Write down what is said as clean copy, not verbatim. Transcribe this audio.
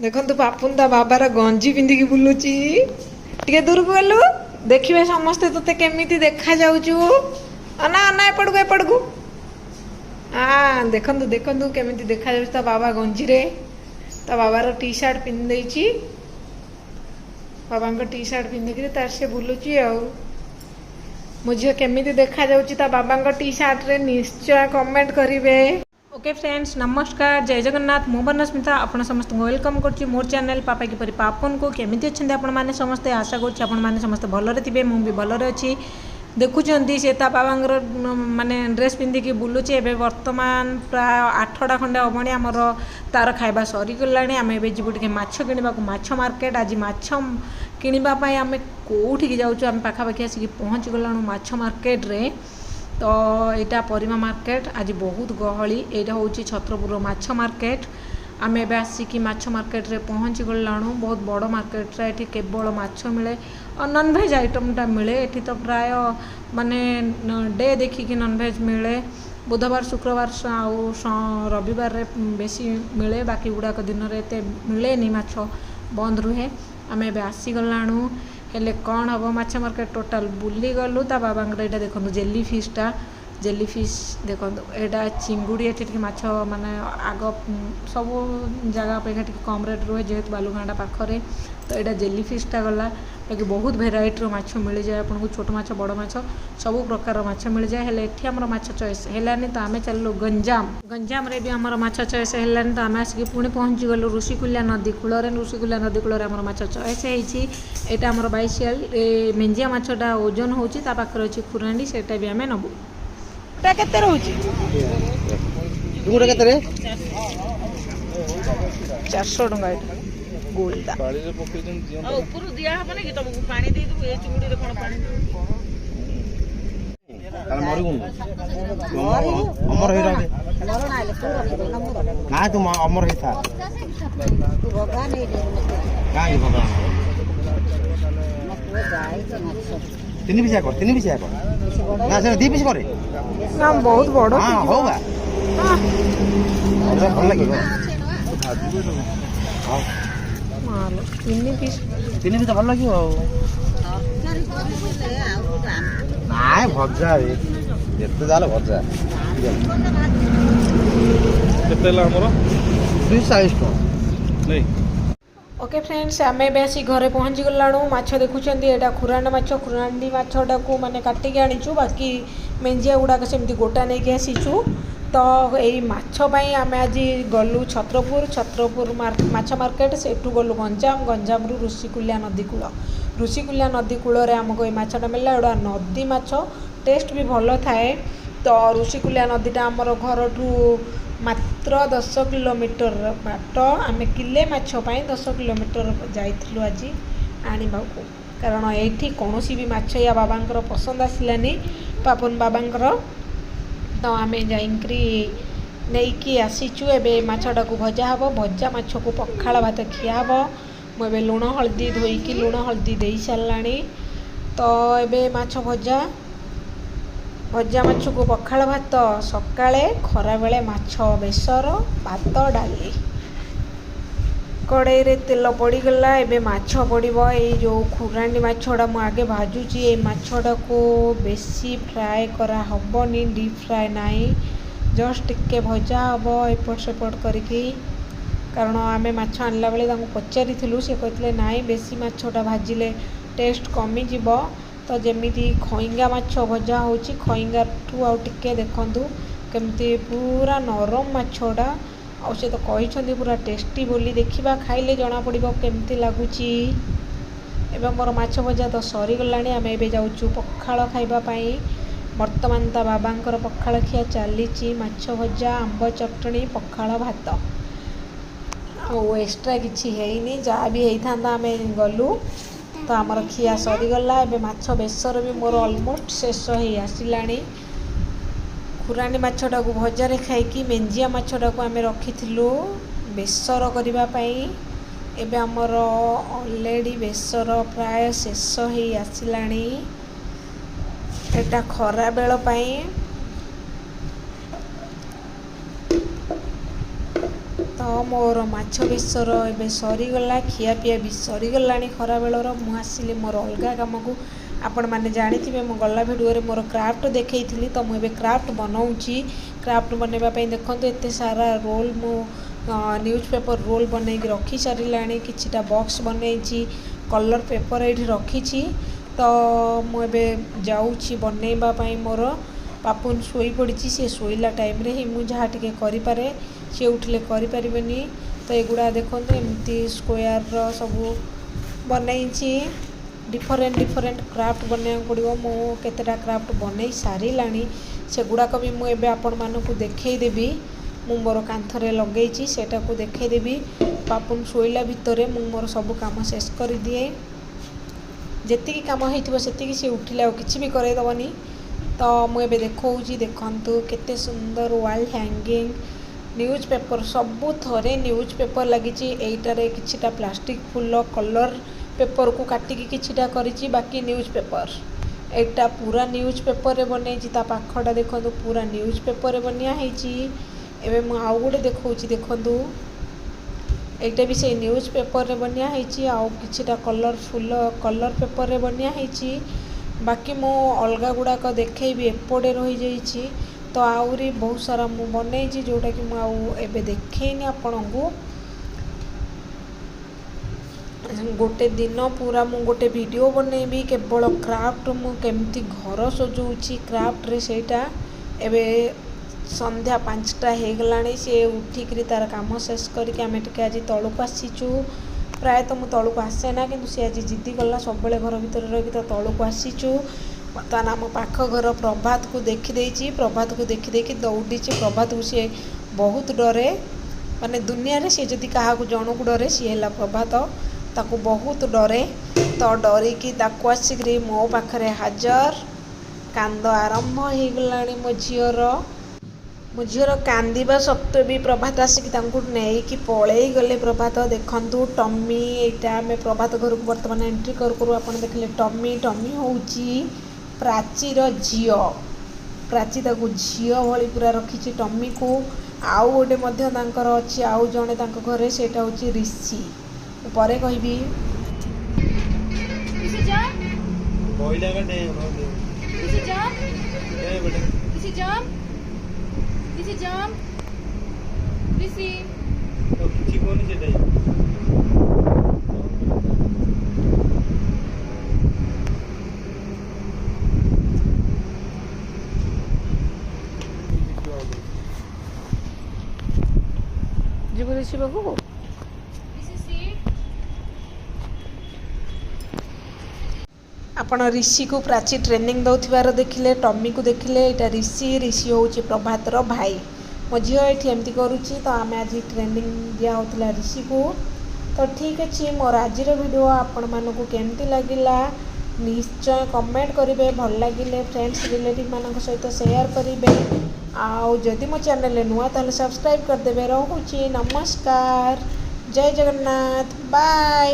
ଦେଖନ୍ତୁ ପାପୁନ ତା ବାବାର ଗଞ୍ଜି ପିନ୍ଧିକି ବୁଲୁଛି। ଟିକେ ଦୂରକୁ ଗଲୁ, ଦେଖିବେ ସମସ୍ତେ ତୋତେ କେମିତି ଦେଖାଯାଉଛୁ। ଅନା ଅନା, ଏପଟକୁ ଏପଟକୁ। ଦେଖନ୍ତୁ ଦେଖନ୍ତୁ କେମିତି ଦେଖାଯାଉଛି ତା ବାବା ଗଞ୍ଜିରେ। ତା ବାବାର ଟି ସାର୍ଟ ପିନ୍ଧି ଦେଇଛି। ବାବାଙ୍କ ଟି ସାର୍ଟ ପିନ୍ଧିକିରି ତାର ସେ ବୁଲୁଛି। ଆଉ ମୋ ଝିଅ କେମିତି ଦେଖାଯାଉଛି ତା ବାବାଙ୍କ ଟି ସାର୍ଟରେ, ନିଶ୍ଚୟ କମେଣ୍ଟ କରିବେ। ଓକେ ଫ୍ରେଣ୍ଡସ୍, ନମସ୍କାର, ଜୟ ଜଗନ୍ନାଥ। ମୁଁ ବର୍ଣ୍ଣସ୍ମିତା, ଆପଣ ସମସ୍ତଙ୍କୁ welcome କରୁଛି ମୋର ଚ୍ୟାନେଲ୍ ପାପା କିପରି ପାପନକୁ। କେମିତି ଅଛନ୍ତି ଆପଣମାନେ ସମସ୍ତେ? ଆଶା କରୁଛି ଆପଣମାନେ ସମସ୍ତେ ଭଲରେ ଥିବେ। ମୁଁ ବି ଭଲରେ ଅଛି। ଦେଖୁଛନ୍ତି, ସେ ତା ବାବାଙ୍କର ମାନେ ଡ୍ରେସ୍ ପିନ୍ଧିକି ବୁଲୁଛି। ଏବେ ବର୍ତ୍ତମାନ ପ୍ରାୟ 8ଟା ଖଣ୍ଡେ ହେବଣି। ଆମର ତାର ଖାଇବା ସରିଗଲାଣି। ଆମେ ଏବେ ଯିବୁ ଟିକେ ମାଛ କିଣିବାକୁ ମାଛ ମାର୍କେଟ। ଆଜି ମାଛ କିଣିବା ପାଇଁ ଆମେ କେଉଁଠିକି ଯାଉଛୁ? ଆମେ ପାଖାପାଖି ଆସିକି ପହଞ୍ଚିଗଲାଣୁ ମାଛ ମାର୍କେଟରେ। ତ ଏଇଟା ପରିବା ମାର୍କେଟ, ଆଜି ବହୁତ ଗହଳି। ଏଇଟା ହେଉଛି ଛତ୍ରପୁରର ମାଛ ମାର୍କେଟ। ଆମେ ଏବେ ଆସିକି ମାଛ ମାର୍କେଟରେ ପହଞ୍ଚି ଗଲାଣୁ। ବହୁତ ବଡ଼ ମାର୍କେଟଟା। ଏଠି କେବଳ ମାଛ ମିଳେ ଆଉ ନନଭେଜ୍ ଆଇଟମ୍ଟା ମିଳେ ଏଠି। ତ ପ୍ରାୟ ମାନେ ଡେ ଦେଖିକି ନନଭେଜ୍ ମିଳେ। ବୁଧବାର, ଶୁକ୍ରବାର ଆଉ ରବିବାରରେ ବେଶୀ ମିଳେ। ବାକି ଗୁଡ଼ାକ ଦିନରେ ଏତେ ମିଳେନି, ମାଛ ବନ୍ଦ ରୁହେ। ଆମେ ଏବେ ଆସିଗଲାଣୁ, ହେଲେ କ'ଣ ହେବ, ମାଛ ମାର୍କେଟ ଟୋଟାଲ୍ ବୁଲିଗଲୁ। ତା ବାବାଙ୍କର ଏଇଟା ଦେଖନ୍ତୁ, ଜେଲି ଫିସ୍ଟା, ଜେଲି ଫିସ୍ ଦେଖନ୍ତୁ। ଏଇଟା ଚିଙ୍ଗୁଡ଼ି। ଏଠି ଟିକେ ମାଛ ମାନେ ଆଗ ସବୁ ଜାଗା ଅପେକ୍ଷା ଟିକେ କମ୍ ରେଟ୍ ରୁହେ, ଯେହେତୁ ବାଲୁଗାଁଟା ପାଖରେ। ତ ଏଇଟା ଜେଲି ଫିସ୍ଟା ଗଲା। ବାକି ବହୁତ ଭେରାଇଟିର ମାଛ ମିଳିଯାଏ ଆପଣଙ୍କୁ, ଛୋଟ ମାଛ, ବଡ଼ ମାଛ, ସବୁ ପ୍ରକାରର ମାଛ ମିଳିଯାଏ। ହେଲେ ଏଠି ଆମର ମାଛ ଚଏସ୍ ହେଲାନି, ତ ଆମେ ଚାଲିଲୁ ଗଞ୍ଜାମ। ଗଞ୍ଜାମରେ ବି ଆମର ମାଛ ଚଏସ୍ ହେଲାନି, ତ ଆମେ ଆସିକି ପୁଣି ପହଞ୍ଚିଗଲୁ ଋଷିକୁଲ୍ୟା ନଦୀ କୂଳରେ। ଋଷିକୁଲ୍ୟା ନଦୀ କୂଳରେ ଆମର ମାଛ ଚଏସ୍ ହେଇଛି। ଏଇଟା ଆମର ବାଇଶିଆଲ ଏ ମେଞ୍ଜିଆ ମାଛଟା ଓଜନ ହେଉଛି। ତା ପାଖରେ ଅଛି ଖୁରାଣ୍ଡି, ସେଇଟା ବି ଆମେ ନେବୁ। ଏଟା କେତେ ରହୁଛି? ଚୁଙ୍ଗୁଡ଼ି କେତେ ରେ? 400 ଟଙ୍କା ଏଇଟା ଗୋଲଟା। ପାଣିରେ ପକେଇଛନ୍ତି ଜିଅନ୍ତା। ଆଉ ଉପରୁ ଦିଆ ହବନି କି ତମକୁ? ପାଣି ଦେଇଦେବୁ। ଏ ଚୁଙ୍ଗୁଡ଼ିରେ କଣ ପାଣି ଦେବୁ? ତାହେଲେ ମରିବୁନି, ଅମର ହେଇ ରହେ ନା ତୁ। ଅମର ହେଇଥା। କାହିଁକି ଭଗବାନ? ତିନି ପିସିଆ କର, ତିନି ପିସିଆ କର ନା, ସେ ଦି ପିସ୍ କରେ। ନା, ବହୁତ ବଡ଼। ହଁ, ହଉ ବା, ଭଲ ଲାଗିବ। ହଉ। ମାଲୋ, ତିନି ପିସ୍। ତିନି ପିସ୍ ଭଲ ଲାଗିବ। ଆଉ ନାଇଁ, ଭଜା ରେ ଯେତେ ଯାହେଲେ ଭଜା। କେତେ ହେଲା ଆମର? 240 ଟଙ୍କା। ନାଇଁ। ଓକେ ଫ୍ରେଣ୍ଡସ୍, ଆମେ ଏବେ ଆସି ଘରେ ପହଞ୍ଚି ଗଲାଣୁ। ମାଛ ଦେଖୁଛନ୍ତି, ଏଇଟା ଖୁରାଣ୍ଡ ମାଛ। ଖୁରାଣ୍ଡି ମାଛଟାକୁ ମାନେ କାଟିକି ଆଣିଛୁ, ବାକି ମେଞ୍ଜିଆ ଗୁଡ଼ାକ ସେମିତି ଗୋଟା ନେଇକି ଆସିଛୁ। ତ ଏଇ ମାଛ ପାଇଁ ଆମେ ଆଜି ଗଲୁ ଛତ୍ରପୁର, ଛତ୍ରପୁର ମାଛ ମାର୍କେଟ, ସେଠୁ ଗଲୁ ଗଞ୍ଜାମ, ଗଞ୍ଜାମରୁ ଋଷିକୁଲ୍ୟା ନଦୀ କୂଳ। ଋଷିକୁଲ୍ୟା ନଦୀ କୂଳରେ ଆମକୁ ଏଇ ମାଛଟା ମିଳିଲା। ଏଗୁଡ଼ା ନଦୀ ମାଛ, ଟେଷ୍ଟ ବି ଭଲ ଥାଏ। ତ ଋଷିକୁଲ୍ୟା ନଦୀଟା ଆମର ଘରଠୁ ମାତ୍ର 10 କିଲୋମିଟର ବାଟ। ଆମେ କିଲେ ମାଛ ପାଇଁ 10 କିଲୋମିଟର ଯାଇଥିଲୁ ଆଜି ଆଣିବାକୁ, କାରଣ ଏଇଠି କୌଣସି ବି ମାଛ ୟା ବାବାଙ୍କର ପସନ୍ଦ ଆସିଲାନି, ପାପୁନ ବାବାଙ୍କର। ତ ଆମେ ଯାଇକିରି ନେଇକି ଆସିଛୁ। ଏବେ ମାଛଟାକୁ ଭଜା ହେବ, ଭଜା ମାଛକୁ ପଖାଳ ଭାତ ଖିଆ ହେବ। ମୁଁ ଏବେ ଲୁଣ ହଳଦୀ ଧୋଇକି ଲୁଣ ହଳଦୀ ଦେଇ ସାରିଲାଣି। ତ ଏବେ ମାଛ ଭଜା, ଭଜା ମାଛକୁ ପଖାଳ ଭାତ ସକାଳେ, ଖରାବେଳେ ମାଛ ବେସର, ଭାତ, ଡାଲି। କଡ଼େଇରେ ତେଲ ପଡ଼ିଗଲା, ଏବେ ମାଛ ପଡ଼ିବ। ଏଇ ଯେଉଁ ଖୁରାଣ୍ଡି ମାଛଟା ମୁଁ ଆଗେ ଭାଜୁଛି। ଏଇ ମାଛଟାକୁ ବେଶୀ ଫ୍ରାଏ କରାହେବନି, ଡିପ୍ ଫ୍ରାଏ ନାହିଁ, ଜଷ୍ଟ ଟିକେ ଭଜା ହେବ ଏପଟ ସେପଟ କରିକି। କାରଣ ଆମେ ମାଛ ଆଣିଲା ବେଳେ ତାଙ୍କୁ ପଚାରିଥିଲୁ, ସେ କହିଥିଲେ ନାଇଁ, ବେଶୀ ମାଛଟା ଭାଜିଲେ ଟେଷ୍ଟ କମିଯିବ। ତ ଯେମିତି ଖଇଙ୍ଗା ମାଛ ଭଜା ହେଉଛି, ଖଇଙ୍ଗାଠୁ ଆଉ ଟିକେ, ଦେଖନ୍ତୁ କେମିତି ପୁରା ନରମ ମାଛଟା। ଆଉ ସେ ତ କହିଛନ୍ତି ପୁରା ଟେଷ୍ଟି ବୋଲି, ଦେଖିବା, ଖାଇଲେ ଜଣାପଡ଼ିବ କେମିତି ଲାଗୁଛି। ଏବେ ମୋର ମାଛ ଭଜା ତ ସରିଗଲାଣି। ଆମେ ଏବେ ଯାଉଛୁ ପଖାଳ ଖାଇବା ପାଇଁ। ବର୍ତ୍ତମାନ ତା ବାବାଙ୍କର ପଖାଳ ଖିଆ ଚାଲିଛି। ମାଛ ଭଜା, ଆମ୍ବ ଚଟଣି, ପଖାଳ ଭାତ, ଆଉ ଏକ୍ସଟ୍ରା କିଛି ହେଇନି। ଯାହା ବି ହେଇଥାନ୍ତା, ଆମେ ଗଲୁ ତ ଆମର ଖିଆ ସରିଗଲା। ଏବେ ମାଛ ବେସର ବି ମୋର ଅଲମୋଷ୍ଟ ଶେଷ ହେଇ ଆସିଲାଣି। ଖୁରାଣୀ ମାଛଟାକୁ ଭଜାରେ ଖାଇକି ମେଞ୍ଜିଆ ମାଛଟାକୁ ଆମେ ରଖିଥିଲୁ ବେସର କରିବା ପାଇଁ। ଏବେ ଆମର ଅଲରେଡ଼ି ବେସର ପ୍ରାୟ ଶେଷ ହେଇ ଆସିଲାଣି। ଏଇଟା ଖରାବେଳ ପାଇଁ। ତ ତ ମୋର ମାଛ ବେସର ଏବେ ସରିଗଲା, ଖିଆପିଆ ବି ସରିଗଲାଣି ଖରାବେଳର। ମୁଁ ଆସିଲି ମୋର ଅଲଗା କାମକୁ। ଆପଣମାନେ ଜାଣିଥିବେ, ମୁଁ ଗଲା ଭିଡ଼ିଓରେ ମୋର କ୍ରାଫ୍ଟ ଦେଖେଇଥିଲି। ତ ମୁଁ ଏବେ କ୍ରାଫ୍ଟ ବନଉଛି। କ୍ରାଫ୍ଟ ବନେଇବା ପାଇଁ ଦେଖନ୍ତୁ, ଏତେ ସାରା ରୋଲ୍ ମୁଁ ନ୍ୟୁଜ୍ ପେପର୍ ରୋଲ୍ ବନେଇକି ରଖି ସାରିଲାଣି। କିଛିଟା ବକ୍ସ ବନେଇଛି, କଲର୍ ପେପର୍ ଏଇଠି ରଖିଛି। ତ ମୁଁ ଏବେ ଯାଉଛି ବନେଇବା ପାଇଁ। ମୋର ପାପୁନ ଶୋଇପଡ଼ିଛି। ସିଏ ଶୋଇଲା ଟାଇମ୍ରେ ହିଁ ମୁଁ ଯାହା ଟିକେ କରିପାରେ। ସିଏ ଉଠିଲେ କରିପାରିବେନି। ତ ଏଗୁଡ଼ା ଦେଖନ୍ତୁ, ଏମିତି ସ୍କୋୟାରର ସବୁ ବନେଇଛି। ଡିଫରେଣ୍ଟ ଡିଫରେଣ୍ଟ କ୍ରାଫ୍ଟ ବନେଇବାକୁ ପଡ଼ିବ। ମୁଁ କେତେଟା କ୍ରାଫ୍ଟ ବନେଇ ସାରିଲାଣି, ସେଗୁଡ଼ାକ ବି ମୁଁ ଏବେ ଆପଣମାନଙ୍କୁ ଦେଖେଇଦେବି। ମୁଁ ମୋର କାନ୍ଥରେ ଲଗେଇଛି, ସେଇଟାକୁ ଦେଖେଇଦେବି। ପାପୁନ ଶୋଇଲା ଭିତରେ ମୁଁ ମୋର ସବୁ କାମ ଶେଷ କରିଦିଏ। ଯେତିକି କାମ ହେଇଥିବ ସେତିକି। ସିଏ ଉଠିଲେ ଆଉ କିଛି ବି କରେଇଦେବନି। ତ ମୁଁ ଏବେ ଦେଖାଉଛି, ଦେଖନ୍ତୁ କେତେ ସୁନ୍ଦର ୱାଲ୍ ହ୍ୟାଙ୍ଗିଂ ନ୍ୟୁଜ୍ ପେପର୍। ସବୁଥରେ ନ୍ୟୁଜ୍ ପେପର୍ ଲାଗିଛି। ଏଇଟାରେ କିଛିଟା ପ୍ଲାଷ୍ଟିକ୍ ଫୁଲ କଲର୍ ପେପର୍କୁ କାଟିକି କିଛିଟା କରିଛି, ବାକି ନ୍ୟୁଜ୍ ପେପର୍। ଏଇଟା ପୁରା ନ୍ୟୁଜ୍ ପେପର୍ରେ ବନେଇଛି। ତା ପାଖଟା ଦେଖନ୍ତୁ, ପୁରା ନ୍ୟୁଜ୍ ପେପର୍ରେ ବନିଆ ହେଇଛି। ଏବେ ମୁଁ ଆଉ ଗୋଟେ ଦେଖାଉଛି, ଦେଖନ୍ତୁ, ଏଇଟା ବି ସେଇ ନ୍ୟୁଜ୍ ପେପର୍ରେ ବନିଆ ହେଇଛି ଆଉ କିଛିଟା କଲର୍ ଫୁଲ କଲର୍ ପେପର୍ରେ ବନିଆ ହେଇଛି। ବାକି ମୁଁ ଅଲଗା ଗୁଡ଼ାକ ଦେଖେଇବି, ଏପଟେ ରହିଯାଇଛି। ତ ଆହୁରି ବହୁତ ସାରା ମୁଁ ବନେଇଛି, ଯେଉଁଟାକି ମୁଁ ଆଉ ଏବେ ଦେଖେଇନି ଆପଣଙ୍କୁ। ଗୋଟେ ଦିନ ପୁରା ମୁଁ ଗୋଟେ ଭିଡ଼ିଓ ବନେଇବି କେବଳ କ୍ରାଫ୍ଟ, ମୁଁ କେମିତି ଘର ସଜଉଛି କ୍ରାଫ୍ଟରେ ସେଇଟା। ଏବେ ସନ୍ଧ୍ୟା 5ଟା ହେଇଗଲାଣି। ସିଏ ଉଠିକିରି ତାର କାମ ଶେଷ କରିକି ଆମେ ଟିକେ ଆଜି ତଳକୁ ଆସିଛୁ। ପ୍ରାୟତଃ ମୁଁ ତଳକୁ ଆସେ ନା, କିନ୍ତୁ ସେ ଆଜି ଜିଦି କଲା ସବୁବେଳେ ଘର ଭିତରେ ରହିକି, ତ ତଳକୁ ଆସିଛୁ। ବର୍ତ୍ତମାନ ଆମ ପାଖ ଘର ପ୍ରଭାତକୁ ଦେଖିଦେଇଛି। ପ୍ରଭାତକୁ ଦେଖିଦେଇକି ଦୌଡ଼ିଛି। ପ୍ରଭାତକୁ ସିଏ ବହୁତ ଡରେ। ମାନେ ଦୁନିଆରେ ସିଏ ଯଦି କାହାକୁ ଜଣକୁ ଡରେ, ସିଏ ହେଲା ପ୍ରଭାତ। ତାକୁ ବହୁତ ଡରେ। ତ ଡରିକି ତାକୁ ଆସିକିରି ମୋ ପାଖରେ ହାଜର। କାନ୍ଦ ଆରମ୍ଭ ହେଇଗଲାଣି ମୋ ଝିଅର। ମୋ ଝିଅର କାନ୍ଦିବା ସତ୍ତ୍ୱେ ବି ପ୍ରଭାତ ଆସିକି ତାଙ୍କୁ ନେଇକି ପଳେଇ ଗଲେ ପ୍ରଭାତ। ଦେଖନ୍ତୁ ଟମି। ଏଇଟା ଆମେ ପ୍ରଭାତ ଘରକୁ ବର୍ତ୍ତମାନ ଏଣ୍ଟ୍ରି କରୁ କରୁ ଆପଣ ଦେଖିଲେ ଟମି। ଟମି ହେଉଛି ପ୍ରାଚୀର ଝିଅ। ପ୍ରାଚୀ ତାକୁ ଝିଅ ଭଳି ପୁରା ରଖିଛି ଟମିକୁ। ଆଉ ଗୋଟେ ମଧ୍ୟ ତାଙ୍କର ଅଛି, ଆଉ ଜଣେ ତାଙ୍କ ଘରେ, ସେଇଟା ହେଉଛି ରିଷି। ମୁଁ ପରେ କହିବି। Rishi, jump. କହିଲା day. Rishi, jump. ବେଟେ। Rishi, jump. Rishi, jump. Rishi. କିଛି କୁହନି ସେଟା। ଯିବୁ ରିଷି ପାଖକୁ? Rishi, sit. ଆପଣ ରିଷିକୁ ପ୍ରାଚୀ ଟ୍ରେନିଂ ଦେଉଥିବାର ଦେଖିଲେ, ଟମିକୁ ଦେଖିଲେ। ଏଇଟା ରିଷି। ରିଷି ହେଉଛି ପ୍ରଭାତର ଭାଇ। ମୋ ଝିଅ ଏଇଠି ଏମିତି କରୁଛି। ତ ଆମେ ଆଜି ଟ୍ରେନିଂ ଦିଆ ହେଉଥିଲା ରିଷିକୁ। ତ ଠିକ୍ ଅଛି, ମୋର ଆଜିର ଭିଡ଼ିଓ ଆପଣମାନଙ୍କୁ କେମିତି ଲାଗିଲା ନିଶ୍ଚୟ କମେଣ୍ଟ କରିବେ। ଭଲ ଲାଗିଲେ ଫ୍ରେଣ୍ଡସ୍, ରିଲେଟିଭ୍ ମାନଙ୍କ ସହିତ ସେୟାର କରିବେ। ଆଉ ଯଦି ମୋ ଚ୍ୟାନେଲରେ ନୂଆ, ତାହେଲେ ସବସ୍କ୍ରାଇବ୍ କରିଦେବେ। ରହୁଛି, ନମସ୍କାର, ଜୟ ଜଗନ୍ନାଥ, ବାଏ।